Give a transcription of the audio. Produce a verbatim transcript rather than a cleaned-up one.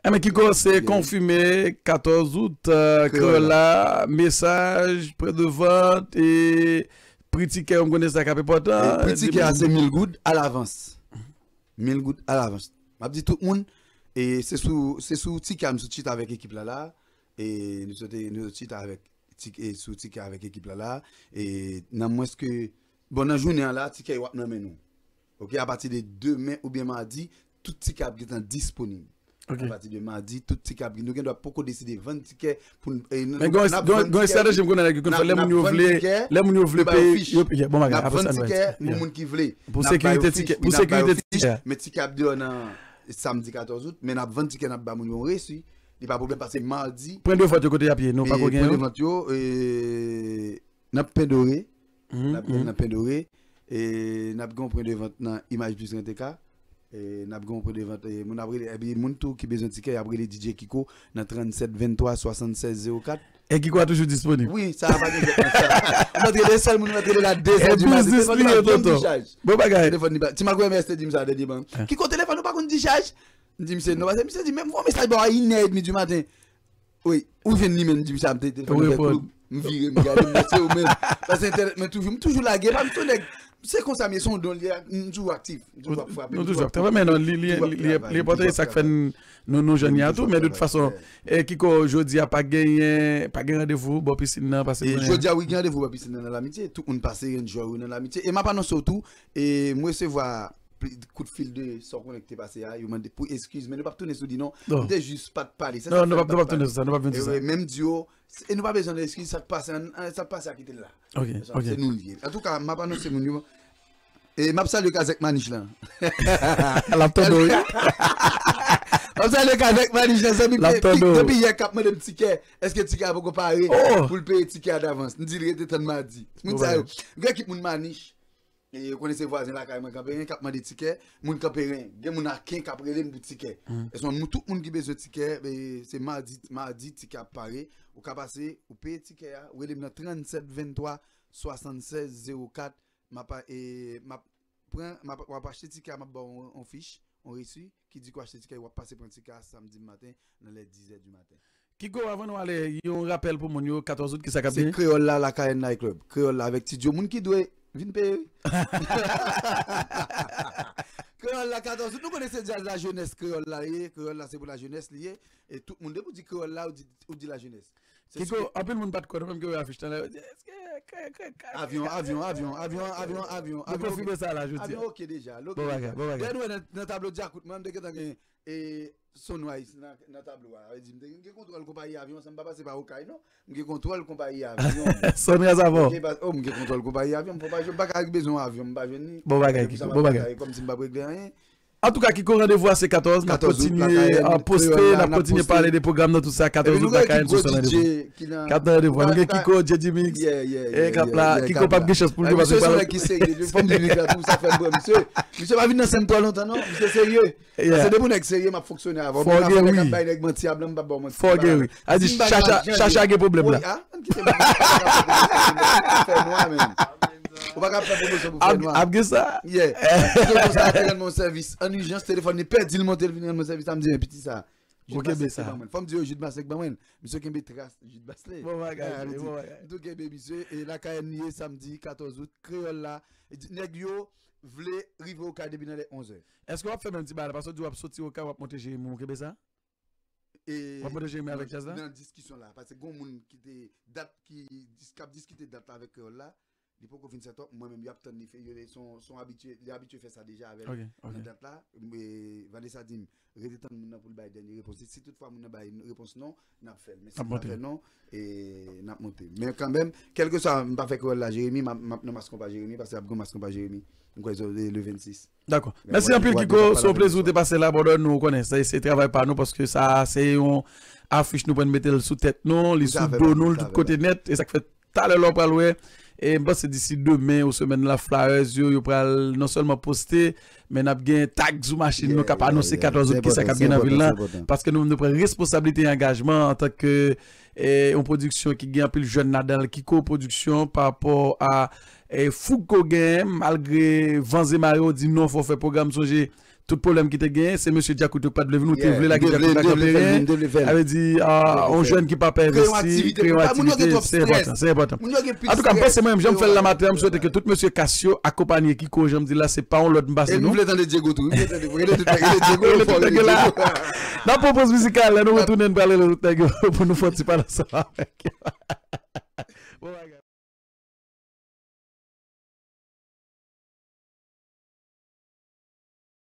Enben, Kiko, se konfime, katòz out, euh, Kreyòl la, mesaj, pwen de vant, e pri tikè, m konnen sa k ap enpòtan. Pri tikè a se mil goud alavans. Mil goud alavans. M ap di tout moun, e se sou, se sou tikè a m sot chita avèk ekip la la, e nou sot, nou sot chita avèk tik-, e sou tikè avèk ekip la la, e nan mwens ke, bon, nan jounen an la, tikè yo ap nan men nou. Ok, apati de demen oubyen madi, tout tikè ap gentan disponib. Ok. Apati de madi, tout tikè ap, nou gen dwa poko deside vann tikè pou n, e, n, Men n gon, ap gon, vann gon tikè, estrateji m konnen nèg yo konn fè, lè moun yo vle, lè moun yo vle peye, yo, yo, bon bagay, n ap vann tikè pou moun ki vle. Pou sekirite tikè, pou sekirite tikè. Men tikè ap deyò nan samdi katòz out, men n ap vann tikè, n ap ba moun yo yon resi. Li pa pwoblèm, pase madi. Pwen de vant yo kote y ap ye, nou pa ko gen yo. Pwen de vant yo, e, n ap Pendore. N ap gen nan Pendore. E n ap gen yon pwen de vant nan Image Plus Rent-A-Car. E n ap gen yon pwen de vant, e, moun ap rele, epi moun tou ki bezwen tikè, y ap rele D J Kiko nan trannsèt venntwa swasannsèz zewo kat. E Kiko a toujou disponib. Wi, sa a pa gen kèk nan sa. M antre de sèl moun, m antre de la de zè di maten. Telefòn li pa janm dichaj. Bon bagay. Telefòn li pa, Ti Mac Wermer te di m sa dènyèman. Kiko, telefòn ou pa konn dichaj? M di misye non, paske misye di, menm voye mesaj ba w a inè edmi di maten. Wi, ou jwenn li menm, m di misye a, m te telefòn avèk ou. M vire, m gade, m wè se ou menm. Paske entènèt mwen toujou, m toujou lage, pa m tou nèg. Se konsa m ye, se yon don li ye, m toujou aktif. M toujou ap frape, m toujou ap travay, men non, li, li, li, li, li enpòtan, e sa k fè n, nou, nou jwenn li a tou, men de tout fason, e Kiko, jodi a pa genyen, pa gen randevou bò pisin nan, paske jodi a wi, gen randevou bò pisin nan, nan Lamitye, tout moun pase enjoy wi nan Lamitye, e m ap anonse w tou, e m resevwa pli-, kout fil de sa w konnen ki te pase a, yo mande pou eskiz, men nou p ap tounen sou li non. M te jis pa t pale, se sa k fè m pa t pale. Non, nou p ap tounen sou sa, nou p ap vin sou sa. E, men m di yo, e nou pa bezwen eskiz, sa k pase, an, an, sa k pase a kite l la. Ok, ok. Se nou l ye. Antouka, m ap anonse moun yo. E m ap salye Kazèk Manich lan. L ap tande w, wi. M ap salye Kazèk Manich lan, zanmi m depi, depi yè k ap mande m tikè. Èske tikè a poko pare pou l peye tikè a davans? M di l rete tann madi. Moun sa yo. Gen ekip moun Manich. E yo konnen se vwazen lakay mwen Kanperen k ap mande tikè. Moun Kanperen, gen moun Aken k ap rele m pou tikè. E se nou tout moun ki bezwen tikè, e se madi, madi tikè ap pare. Ou ka pase, ou peye tikè a, ou rele m nan trannsèt venntwa swasannsèz zewo kat. M ap, e, m ap pran, m ap, w ap achte tikè a, m ap ba w yon, yon fich, yon resi, ki di ke w achte tikè, w ap pase pran tikè a samdi maten, nan lè dizè di maten. Kiko, avan nou ale, yon rapèl pou moun yo, katòz out, kisa k ap genyen? Se Kreyòl la, Lakayen Night Club. Kreyòl la avèk Ti Djo, moun ki dwe vin peye, wi. Kreyòl la, katòz out, nou konnen se djaz lajenès Kreyòl la ye, Kreyòl la se pou lajenès li ye, e tout moun, depi w di Kreyòl la, ou di, ou di lajenès. Kiko, anpil moun pa t kwè nou menm ke wè afich lan la, yo di, èske, ke, ke, ke, avyon, avyon, avyon, avyon, avyon, avyon, nou konfime sa la, jodi a. Avyon oke deja, bon bagay, bon bagay. Lè nou wè nan, nan tablo Djakout, mwen, m te gentan gen, e, Sunrise nan, nan tablo a. Sa vle di, m te gen kontwòl konpayi avyon, san m pa pase pa Okay, non. M gen kontwòl konpayi avyon. Sunrise avyon. Oh, m gen kontwòl konpayi avyon, m pa jwenn, m pa ka bezwen yon avyon, m pa jwenn li. Bon bagay, Kiko, bon bagay. Kòmsi m p ap regle anyen. Antouka, Kiko, randevou a se katòz, n ap kontinye poste, n ap kontinye pale de pwogram nan, tout sa, katòz out, Lakayen sou Sèn Andrevo. K ap nan randevou a. Nou gen Kiko, J D Mix, e k ap la, Kiko p ap gen chans pou l jwe paske misye se yon nèg ki serye, fò m di Mix la tou, sa fè m pran misye. Misye pa vin nan sèn twò lontan, non, misye serye. Paske depi yon nèg serye, m ap fonksyone avè w. Men afè nèg ap bay nèg manti a blan, m p ap ba w manti. Fò gen wi. A di, Chacha, Chacha gen pwoblèm la. Ann kite m fè nwa, menm. Ou pa ka fè pwomosyon pou fè nwa. Ap gen sa? Yeah. Pito konsa, te rann mwen sèvis. An ijans, telefòn li pèdi, l monte, l vin rann mwen sèvis, sa m di, men piti sa. Ou kenbe sa. Fò m di yo, Jude Maslin k ban mwen. Misye kenbe tras Jude Maslin. Bon bagay, bon bagay. M tou kenbe misye, e Lakayen li ye samdi katòz out, Kreyòl la. Nèg yo vle rive Okay depi nan lè onzè. Èske w ap fè menm ti bagay la? Paske w di w ap soti Okay, w ap monte Jeremi, ou kenbe sa? E w ap monte Jeremi avèk djaz la? Nan diskisyon la, paske gon moun ki te dat, ki dis-, k ap diskite dat la avèk Kreyòl la, li poko fin sètòp, mwen menm, y ap tann li, fè, yo, se yon, se yon abitye, li abitye fè sa deja avè l nan dat la. E Vanessa di m, rete tann moun nan pou l bay dènye repons li. Si toutfwa moun nan bay repons non, n ap fè l. Men si l pa fè non, e n ap monte. Men kanmenm, kèlkeswa m pa fè Kreyòl la Jeremi, m ap, m ap nan Mas Konpa Jeremi, paske ap gen Mas Konpa Jeremi. M kwè se le vennsis. Dakò. Mèsi anpil, Kiko. Se yon plezi ou te pase la, brother. Nou konnen se, se travay pa nou, paske sa a se yon afich nou pran mete l sou tèt nou, li sou do nou, l tout kote nèt. E sa k fè talè la w pral wè. E m panse disi demen ou semèn la, flyers yo, yo pral non sèlman poste, men n ap gen tag sou machin nou k ap anonse katòz out kisa k ap gen nan vil lan. Paske nou menm nou pran responsablite e angajman antanke, e, yon pwodiksyon ki gen anpil jèn ladan l, Kiko Pwodiksyon, pa rapò a, e, foug ke w genyen, malgre van e mare w di non, fò w fè pwogram, sonje tout pwoblèm ki te genyen, se mesye Djakout yo ki pa t vle vin, ou te vle lage Djakout nan kanpe, sa vle di, ah, yon jèn ki pa pè envesti, kreye yon aktivite, se enpòtan, se enpòtan. Antouka, m panse mwen menm, jan m fè l la maten an, m swete ke tout mesye kas yo akonpanye Kiko, jan m di la, se pa yon lòd m pase nou. E nou vle tande Diego tou, wi, vle tande, vle tande Diego, fò nèg la. N ap pran yon poz mizikal, lè nou retounen, n pral rele tout nèg yo pou nou fè yon ti pale ansanm avèk yo. Bon bagay.